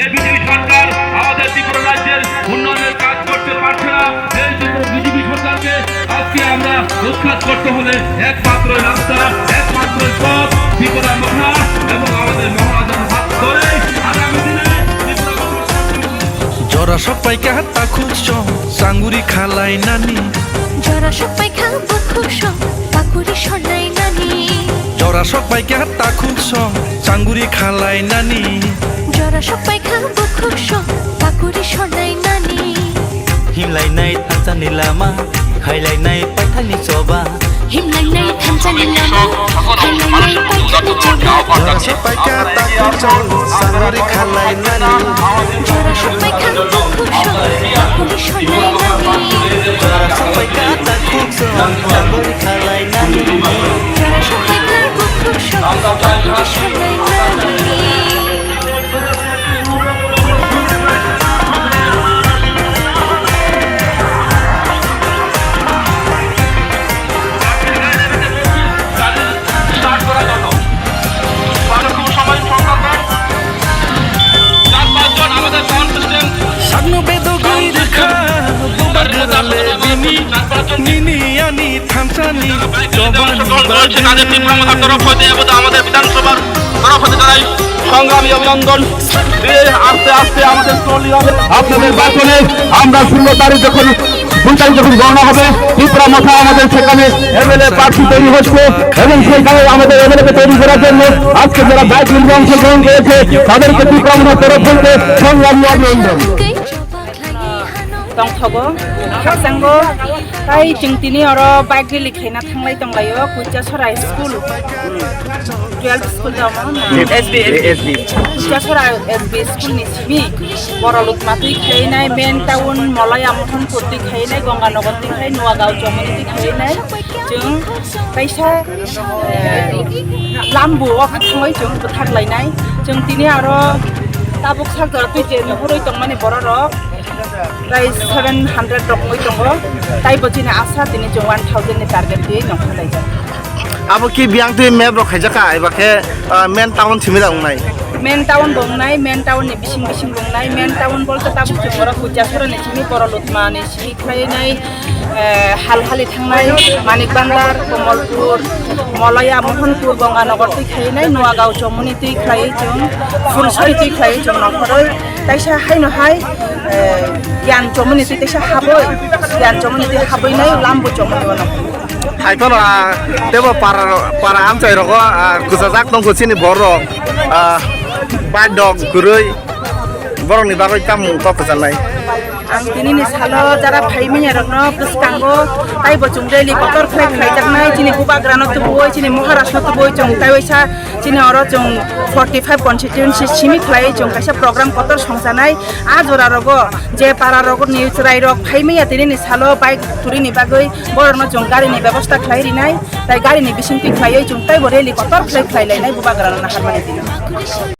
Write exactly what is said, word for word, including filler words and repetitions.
এই বিজেপি সরকার আমাদের ত্রিপুরা রাজ্যের উন্নয়নের কাজ করতে পারছে না। এই বিজেপি সরকারকে আজকে আমরা উৎখাত করতে হলে একমাত্র রাস্তা, একমাত্র পথ ত্রিপুরা মথা এবং আমাদের মহারাজার হাত ধরে আগামী দিনে ত্রিপুরা মথা Jora sok paikha takhuk song, changuri khalai nani. Jora sok paikha bukhuk song, pakuri sonai nani. Jora sok paikha takhuk song, changuri khalai nani. Jora sok paikha bukhuk song, pakuri sonai nani. Himlainai thansani lama, khailainai paithani choba. Himlainai thansani lama, khailainai paithani choba. Jora sok paikha takhuk song, changuri khalai nani. Jora sok paikha takhuk song, pakuri sonai nani. Jora sok paikha takhuk song, changuri khalai nani. Jora sok paikha takhuk song, pakuri sonai nani. Sakno bedogwi rwkha, bubagra le bini, nini ani thansani chobani bagwi. তাদের তীব্র মতার তরফ হতে এবং আমাদের বিধানসভার তরফ হতে জানাই সংগ্রামী অভিনন্দন। ধীরে আস্তে আস্তে আমাদের চলতে হবে। আপনাদের বাসনে আমরা ষোলো তারিখ যখন, কুড়ি তারিখ যখন গণনা হবে, ত্রিপুরা মথা আমাদের সেখানে এমএলএ প্রার্থী তৈরি হচ্ছে এবং সেখানে আমাদের এমএলএ কে তৈরি করার জন্য আজকে যারা বাইক র্যালিতে অংশগ্রহণ করেছে, তাদেরকে ত্রিপুরা মথার তরফ হতে সংগ্রামী অভিনন্দন। Tongthogo, khakchanggo, tai chwng tini oro bike rally khaina thanglai tonglaio, Kuichasora school, twelve school tamo na? Hmm. S B, S B. Kuichasora S B school ni simi, Borolutma twi khainai, main town Molaya Mohanpur twi khainai, Ganganagar twi khai, Nuagaon Chomoni twi khainai, chwng kaisa, eh, lambu o kha thangwi chwng bwthak lainai, chwng tini aro tabuk sak jora twi je nuhurwi tongmani bororok. Prai seven hundred rok wngwi tongo, taibo chini asa tini chwng one thousand ni target twiwi nongkhor laijak. Abo ki biyang twi map rok khaijak kha, eba khe, ah, main town simi da wngnai? Main town bo wngnai, main town ni bising bising bo wngnai, main town bolte tabuk chwng oro Kuichasora ni simi, Borolutma ni simi khlainai, eh, Halhali thangnai, Manik Bandar, Komolpur, Molaya, Mohanpur, Ganganagar twi khainai, Nuagaon Chomoni twi khlaiwi chwng, Phulsari twi khlaiwi chwng nongkhorwi. Taisa haino hai, eh, Giyan Chomoni twi taisa habwi, Giyan Chomoni twi habwi nai lambu Chomoni o nong. Hai phano, ah, tebo para, para amchai rogo, ah, kwchajak tongkho chini borok, ah, bai dok kwrwi, borokni bagwi tamo kok kwchanai. Ang tinini salo jara phai manya rokno bwskango taibo chwng rally kotor khlai khlaijaknai, chini bubagrano tubuwi, chini Maharashno tubuwi chwng taiwaisa. Chini oro chwng forty five constituency simi khlai chwng kaisa program kotor songchanai. A jora rogo je para rogni chwrai rok phai manya tini ni salo bike turi ni bagwi borokno chwng gari ni bebosta khlai rinai, tai gari ni bisingtwi khlaiwi chwng taibo rally kotor khlai khlai lainai bubagra rok naharmani tini.